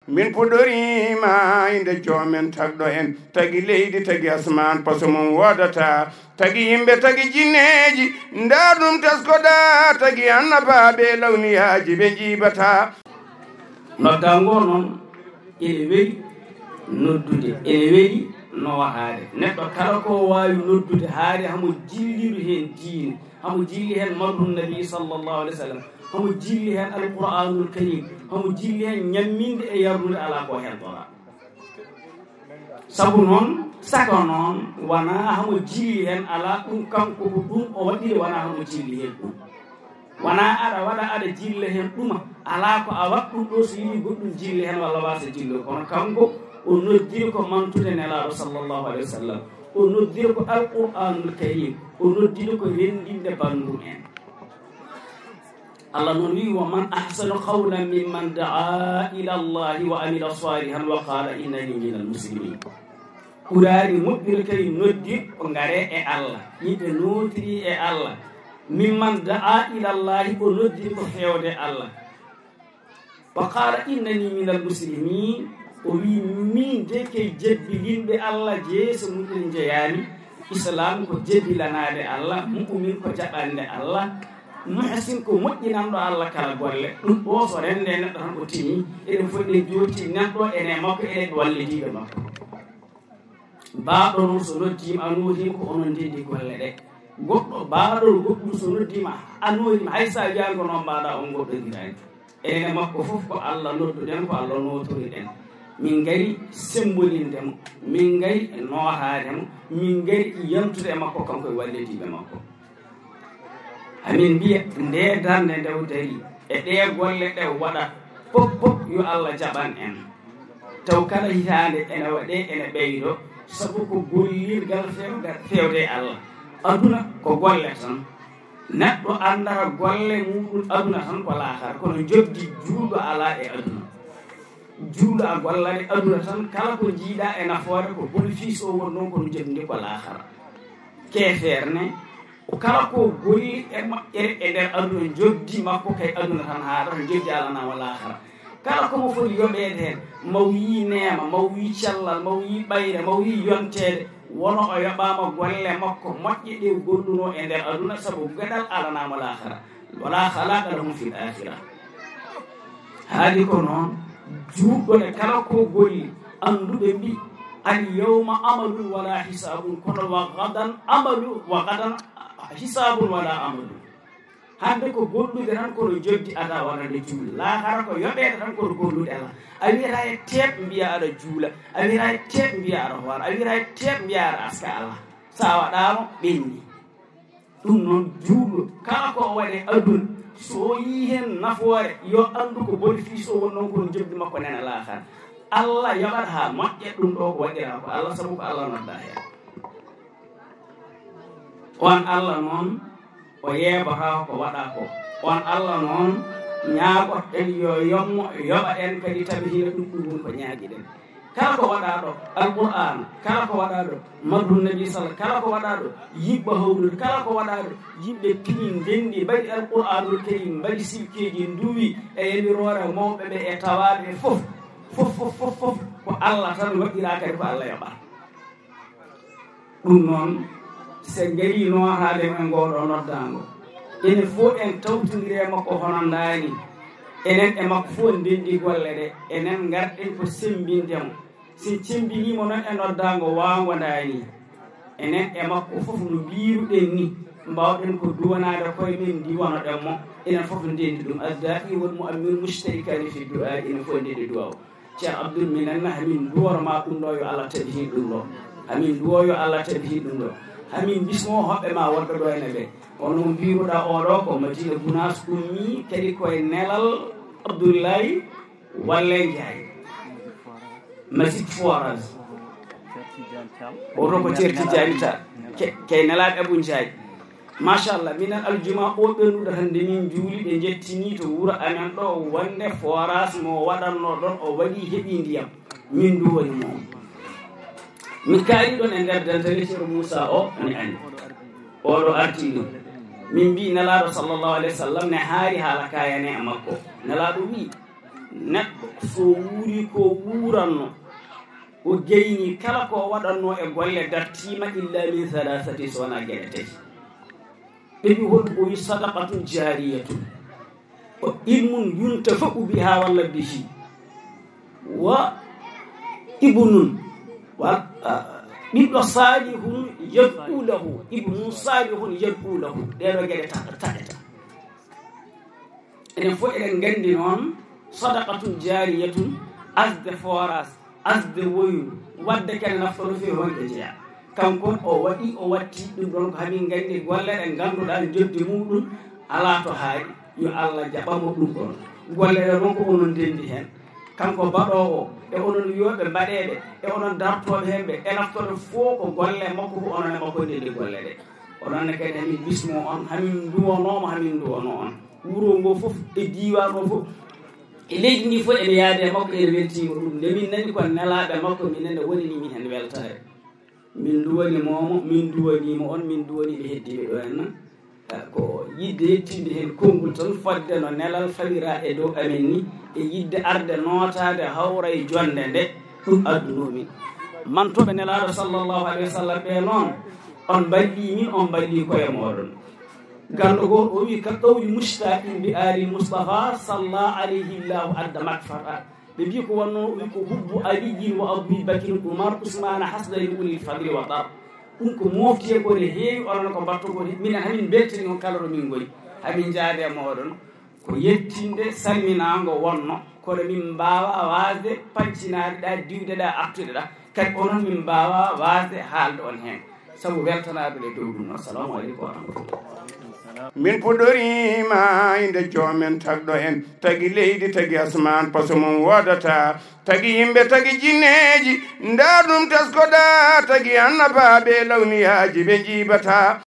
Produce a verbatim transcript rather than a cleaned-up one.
Min puɗɗoriima innde joomen tagɗo en, tagi leydi, tagi asmaan, paso mum woodata, tagi yimɓe, tagi jinneeji, ndaa ɗum taskoɗaa, tagi annabaaɓe e lawniyaaji ɓe njiibataa. Noddaango noon, ene weli noddude, ene weli nootaade. Neɗɗo kala ko waawi noddude haade hamo jilliru heen diine, hamo jilli heen madhun nabi sallallahu alaihi wasallam, hamo jilli heen alquranul karim, hamo jilli heen ñamminde e yarnude, alaa ko heen ɗora. Sabu noon, saka noon, wonaa hamo jilli heen, alaa ɗum kanko ko ɗum o waɗiri, wonaa hamo jilli heen ɗum. Wonaa aɗa waɗa aɗa jilla heen ɗuma, alaa ko a waɗ ɗum ɗo, so yiɗi goɗɗum jilla heen walla waasa jillo. Kono kanko, o noddiri ko mantude Nelaaɗo sallallahu alaihi wasallam, o noddiri ko alquranul karim, o noddiri ko renndinde banndum en. Allah noon wi'i: "Wa man ahsanu qawlan mimman da'a ila Allahi wa amila salihan wa qala innani minal muslimin." Ɓuraani moƴƴude kadi noddi ko ngare e Allah, yimɓe nootiri e Allah. "Mimman da'a ila Allahi", o noddi ko feewde Allah. "Wa qala innani minal muslimin", o wi: "Min de ke jebbilinɓe Allah, jeeso muɗum jeyaani. Islam ko jebbilanaade Allah, mu'min ko jaɓande Allah, muhsin ko moƴƴinanɗo Allah kala golle." Ɗum ɗo so rende neɗɗo tan o tini, eɗen fof ɗen jooti neɗɗo ene makko, eɗen wallitiiɓe makko. Baaɗo noon so noddiima, a nootiima, ko onon ndenndi golle ɗe. Goɗɗo baaɗo goɗɗum so noddiima, a nootiima, hay so a wiyaani ko noon mbaɗa, on ngoɗɗondiraani. Enen e makko fof ko Allah nodduɗen, ko Allah nootoriɗen. Min ngari sembolinde mo, min ngari nootaade mo, min ngari yantude e makko, kanko e wallitiiɓe makko. Amin mbiya, nde darnde nde o dari, e ɗe golle ɗe o waɗat, pop pop yo Allah jaɓan en. Taw kala hitaande ene waɗe, ene ɓeydo, sabu ko gollirgal fewda-, fewde e Allah. Aduna ko golle tan. Neɗɗo anndata golle muɗum aduna tan ko laakara, kono njoɓdi juulɗo alaa e aduna. Juulɗo a gollani aduna tan, kala ko njiiɗa e nafoore ko bénéfice o woni ɗon, kono njoɓdi ko laakara. Keefeer ne, kala ko golli e moƴƴere e nder aduna, njoɓdi makko kay aduna tan haarata, njoɓdi alanaama laakara. Kala ko mo foti yoɓeede heen, maw yii neema, maw yii cellal, maw yii ɓayre, maw yii yonteede, wona o yoɓaama golle makko moƴƴe ɗe o golluno e nder aduna, sabu geɗal alanaama laakara. Wala khalaqa lahum fil akhirah. Haali ko noon, juulɗo ne kala ko golli, annduɓe mbi, "Al yawma amalun wala hisabun," kono "wa gadan amalu, wa gadan hisabun wala amalu." Hannde ko gollude tan, kono njoɓdi ada wonande juulde. Laakara ko yoɓeede tan, kono gollude alaa. A wiyata e teeɓ mbiya aɗa juula, a wiyata e teeɓ mbiya aɗa hoora, a wiyata e teeɓ mbiya aɗa aska Allah. So a waɗaama, ɓenni. Ɗum noon, juulɗo, kala ko o waɗi e aduna, so o yii heen nafoore, yo anndu ko bénéfice o woni ɗon, kono njoɓdi makko nana laakara. Allah yoɓat haa moƴƴa ɗum ɗo ko waɗiraa ko Allah, sabu ko Allah noddaa heen. On Allah noon, o yeebataa ko waɗaa ko. On Allah noon, ñaagoten yo yommo yoɓa en kadi tabitino ɗuɗɗum ko ñaagiɗen. Kala ko waɗaaɗo Alqur'aana, kala ko waɗaaɗo Madhu Nabi sala, kala ko waɗaaɗo yiɓɓa hawrude, kala ko waɗaaɗo yimɓe pini ndenndi mbaɗi Alqur'aanul Karim, mbaɗi silkeeji, nduwi e yamiroore mawɓe ɓe e tawaaɓe fof, fof, fof, fof, fof, ko Allah tan waɗiraa kadi ko Allah yoɓaa. Ɗum noon, so en ngarii nootaade mo e ngoo ɗoo noddaango, enen fof en tawtondiri e makko hono ndaani. Enen e makko fof ndenndi golle ɗe, enen ngarɗen ko semmbinde mo. So en cemmbinii mo noon e noddaango waango ndaani, enen e makko fof no mbiiruɗen ni, mbaawɗen ko duwanaade koye men, ndiwanoɗen mo, enen fof ndenndi ɗum. Addaa'i wal mu'ammiru mushtarikaani fi du'aa'i, enen fof ndenndi duwaaw. Ceerno Abdul, minen ne, hamin nduworo ma ɗum ɗo, yo Allah tabitin ɗum ɗo. Hamin nduwo, yo Allah tabitin ɗum ɗo. Hamin bismo hoɓɓe ma wonɓe ɗo ene ɓe. Kono mo mbiruɗa oɗo ko Madina Gunaas ummi, kadi koye nelal Abdullahi Walle Njaay. Masjid Forage. Oɗo ko Ceerno Tijjaani Taal. Ke-, kay nelaɗo Abu Njaay. Machallah, minen aljuma o ɓennuɗo tan nde min njuuli, ɓe njettini to wuro amen ɗo, wonde forage mo waɗatno ɗon, o waɗi, heɓi ndiyam. Min nduwani mo. Min kaali ɗon e nder dentale Ceerno Moussa o, ne ani. Oɗo arti ɗum. Min mbi Nelaɗo sallallahu alaihi wasallam ne haari haala kayane e makko. Nelaɗo wi, Neɗɗo so wuuri ko wuuranno, o gayni kala ko waɗanno e golle dartiima illa min salasati, so wonaa geɗe tati. Ɓe mbi hol, o wi sadaqatun jariyatun, o ilmun yuntafa'u biha walla bihi, wa ibnun, wa ɓiɗɗo salihun yad'u lahu, ibnun salihun yad'u lahu. Ɗeɗo geɗe taɗɗata. Enen fof eɗen nganndi noon, sadaqatun jariyatun, asde forage, asde woyru, wadde kene naftoɗo feewi wonɓe jeya. Kanko o waɗi, o watti ɗum ɗon ko hamin nganndi golle ɗe ngannduɗaa jodde muɗum alaa to haaɗi. Yo Allah jaɓamo ɗum ɗon. Golle ɗe noon ko onon ndenndi heen. Kanko baɗoowo, e onon wiyooɓe mbaɗeeɓe, e onon dartooɓe heen ɓe, e naftoɓe fof ko golle makko, ko onon e makko ndenndi golle ɗe. Onon ne kadi hamin bismo on, hamin nduwanooma, hamin nduwano on. Wuro ngo fof, e diiwaan o fof, e leydi ndi fof, ene yaade e makko, ene weltiima ɗum. Nde min nani ko nelaaɓe makko, minen ne woni ni min heen weltaare. Min nduwani moomo, min nduwani mo on, min nduwani ɓe heddiiɓe ɗo en. Eh, ko yiɗde yettinde heen konngol tan, fodde no nelal fawira e dow amen ni, e yiɗde arde nootaade hawra e jonnde nde, ɗum addunomin. Mantooɓe nelaaɗo sallallahu alayhi wa sallam ɓe noon, on mballii min, on mballii koye mooɗon. Ganndo gooto o wi, ka qawli mushtaqin bi ali Mustafa, salla alayhi llahu adda makfara. Ɓe mbi ko wonno, o wi ko hubbu aliyin wa abi bakrin umar usmana hasdani ulil fadli wa tar. Ɗum ko mofti e ko ne heewi, onon ko mbatto ko ne, minen hamin beltani on kala ɗo min ngoni. Hamin njaade e mooɗon. Ko yettinde salminaango wonno, kono min mbaawa waasde pancinaade ɗa, diwde ɗa, artude ɗa. Kadi onon min mbaawa waasde haalde on heen. Sabu weltanaade ɓe dow ɗum. Assalamu aleykum wa rahmatullah. Min puɗɗoriima innde joomen tagɗo en, tagi leydi, tagi asmaan, paso mum woodata, tagi yimɓe, tagi jinneeji, ndaa ɗum teskoɗa, tagi annabaaɓe lawniyaaji ɓe njiibata.